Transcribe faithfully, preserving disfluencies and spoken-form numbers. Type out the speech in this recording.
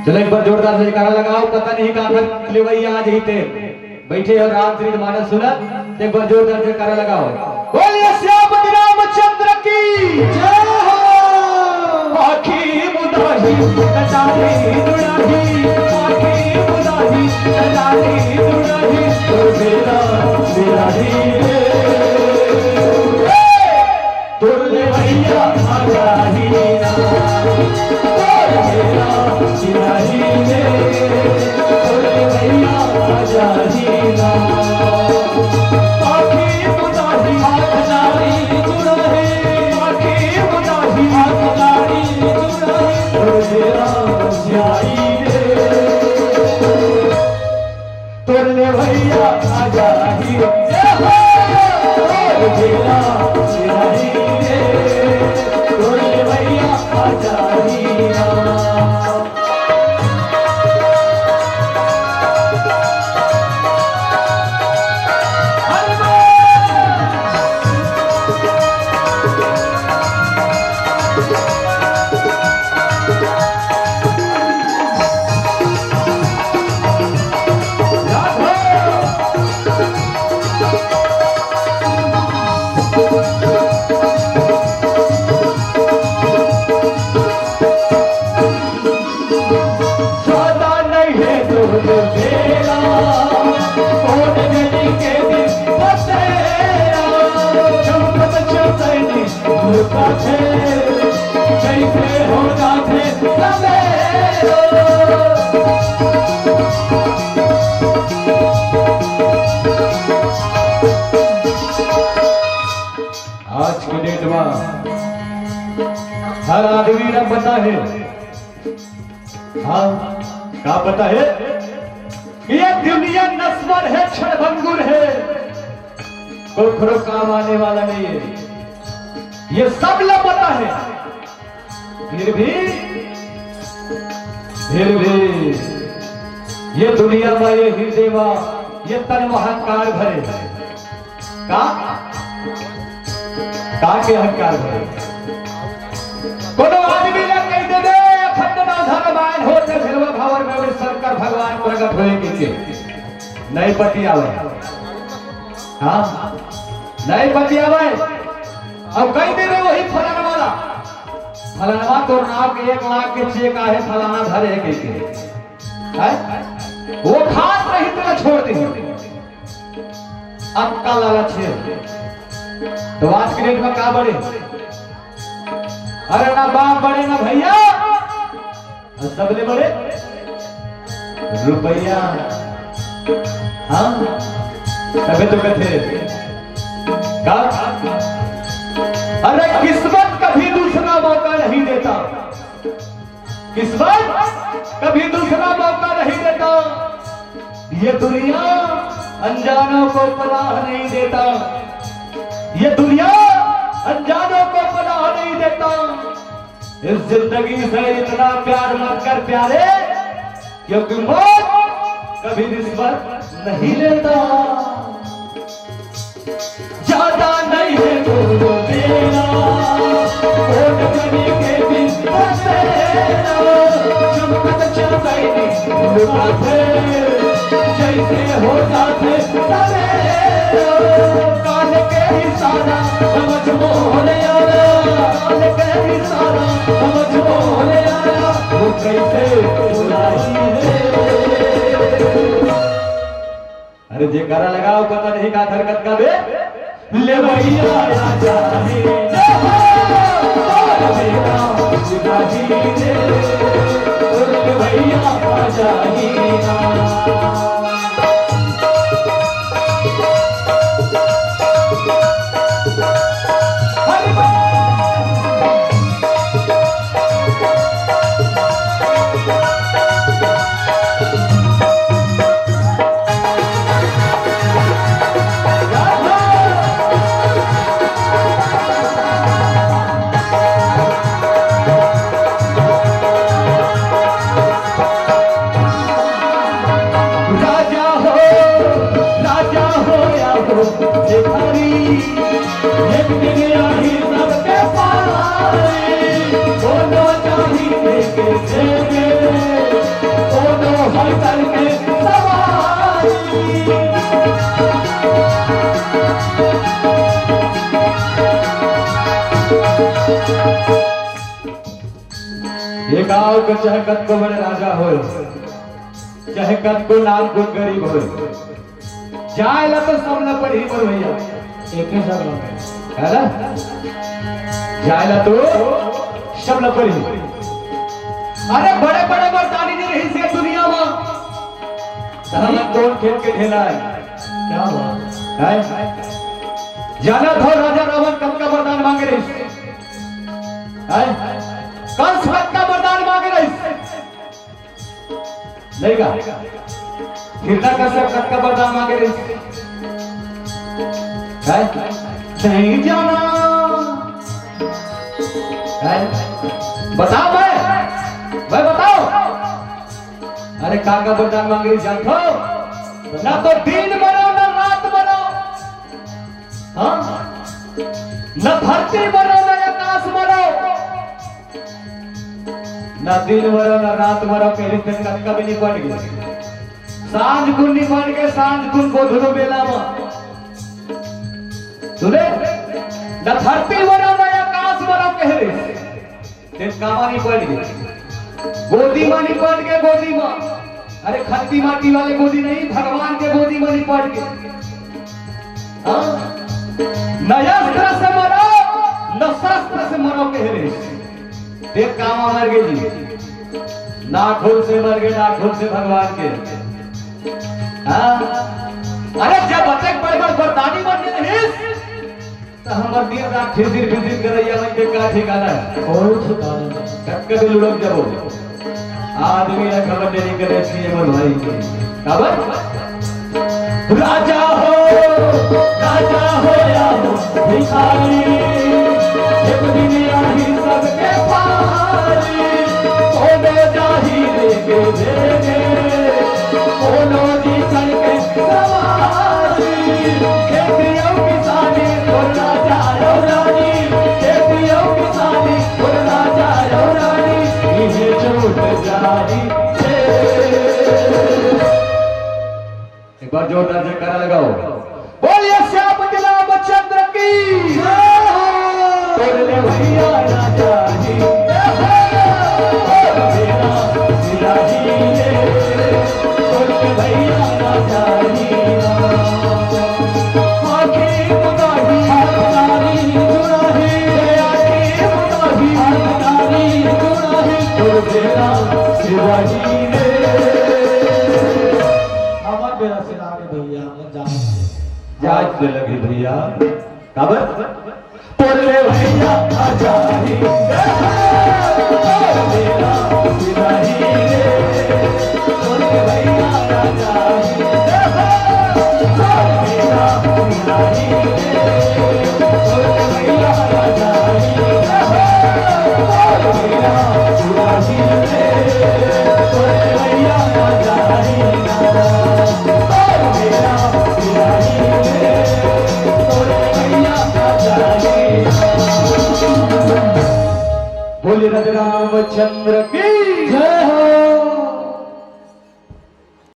चलो, एक बार जोरदार से जयकारा लगाओ। पता नहीं कहाँ पर लेवैया आ जाई ते। बैठे हो रामचरित मानस सुनत, तो एक बार जोरदार से जयकारा लगाओ। बोलिए श्यामपति रामचंद्र की जय हो। आँखी मुदाही, नचाही दुड़ाही, आँखी मुदाही, नचाही दुड़ाही, तोर बेरा बिराही रे। तोर लेवैया आ जाही ना, तोर बेरा बिराही रे, तोर लेवैया आ जाही ना। आँखी मुदाही, हाथ नारी जुड़ाही, आँखी मुदाही, हाथ नारी जुड़ाही, तोर बेरा बिराही रे। तोर लेवैया आ जाही रे हो, तोर बेरा बिराही रे, तोर लेवैया आ जाही ना। ज्यादा नहीं है दूर बेरा, कोन गली के दिन बसेरा, चमकत चौतैनी लुका थे, जैसे हो जाथे सवेरो। आज के डेट में हर आदमी ला पता है। हाँ, का पता है कि ये दुनिया नश्वर है, क्षणभंगुर है, कोखरो काम आने वाला नहीं है, ये सब ला पता है। फिर भी, फिर भी ये दुनिया में, ये हृदय में, ये तन में अहंकार भरे है। का? का के अहंकार भरे? कोनो आदमी ला कहि देबे, "अखंड माधव रामायण हो, ते भेलवा भावर में शंकर भगवान प्रकट होए," कहिके। नहीं पतियावे। हाँ? नहीं पतियावे। अब कहि देबे वही फलाना वाला, "फलाना तोर नाम के एक लाख के चेक आहे, फलाना धरे," कहिके। हैं? वो खात रही, तेला छोड़ दे। अक्कल लालच हे। तो आज के डेट में का बड़े? अरे ना बाप बड़े ना भैया, और सबले बड़े रुपया। हाँ, तबे तो कहते का? अरे किस्मत कभी दूसरा मौका नहीं देता। किस्मत कभी दूसरा मौका नहीं देता। ये दुनिया अनजानों को पनाह नहीं देता। ये दुनिया अनजानों को पनाह नहीं देता। इस जिंदगी से इतना प्यार मत कर प्यारे, क्योंकि मौत कभी रिश्वत नहीं लेता। ज्यादा नहीं है दूर बेरा, कोन गली के दिन बसेरा, चमकत चौतैनी लुका थे, जैसे हो जाथे सवेरा। काल के इशारा समझ मोहन आया, काल के इशारा समझ मोहन आया, वो कैसे बुलाई है। अरे जयकारा लगाओ, पता नहीं का धरकत का बे। लेवैया राजा रे, लेवैया राजा रे, लेवैया राजा रे। गाँव के चाहे कतको बड़े राजा होय, चाहे कतको नाम गुण गरीब होय, जाय ला तो सब ला पड़ही मोर भैया। एके सब ला। है ना? जाय ला तो सब ला पड़ही। अरे बड़े बड़े मर्दानी नहीं रहिस हे दुनिया में। धन कौन खेल के ढेला है? क्या बात है? जानत हो राजा रावण कतका वरदान मांगे रहिस? हैं? कंस कतका वरदान मांगे रहिस? नहीं गा। हिरण्यकश्यप कतका वरदान मांगे रहिस? हैं? नहीं जाना। हैं? बताओ भाई, भाई बताओ। अरे का का वरदान मांगे रहिस जानत हो? ना तो दिन मरो, ना रात मरो। हाँ? न धरती मरो, न आकाश मरो, न दिन मरो, न रात मरो, कहे रहिस तेन कतका भी निपट गे। सांझ कुन निपट गे, सांझ कुन गोधरो बेला म। सुने? न धरती मरो, न आकाश मरो, कहे रहिस। तेन कामा निपट गे, गोदी म निपट गे, गोदी म। अरे खत्ती माटी वाले गोदी नहीं, भगवान के गोदी म निपट गे। हाँ? न अस्त्र से मरो, न शस्त्र से मरो कहे रहिस। तेन कामा मर गे जी, नाखून से मर गे, नाखून से भगवान के। हाँ? अरे जब अतेक बड़े बड़े वरदानी मन के रहिस, त हमर दिन रात फिजिर फिजिर करइया मन के का ठिकाना हे? कोई ठिकाना नहीं। कतका भी लुढ़क जाबो, आदमी ला खबर नहीं करे सीएम भाई के। काबर? राजा हो, राजा हो या हो भिखारी, एक दिन आही सबके पारी। कोनो जाही लेके भेजे, कोनो जी चढ़ के सवारी। खेती अउ किसानी तोर राजा अउ रानी, खेती अउ किसानी तोर राजा अउ रानी, इही छूट जाही। एक बार जोरदार जयकारा लगाओ। बोलिए श्यामपति रामचंद्र की। बोलिए भैया राजा जी। बोलिए भैया राजा जी। आखी उदाही हमारी जुड़ा है, आखी उदाही हमारी जुड़ा है, तो तेरा शिवाजी रे। हमर बेरा सिरा के भैया, हमर जान। जात ले लगी भैया। काबर? बोले भैया आ जाही। बोले भैया आ जाही। बोले राजा रामचंद्र की।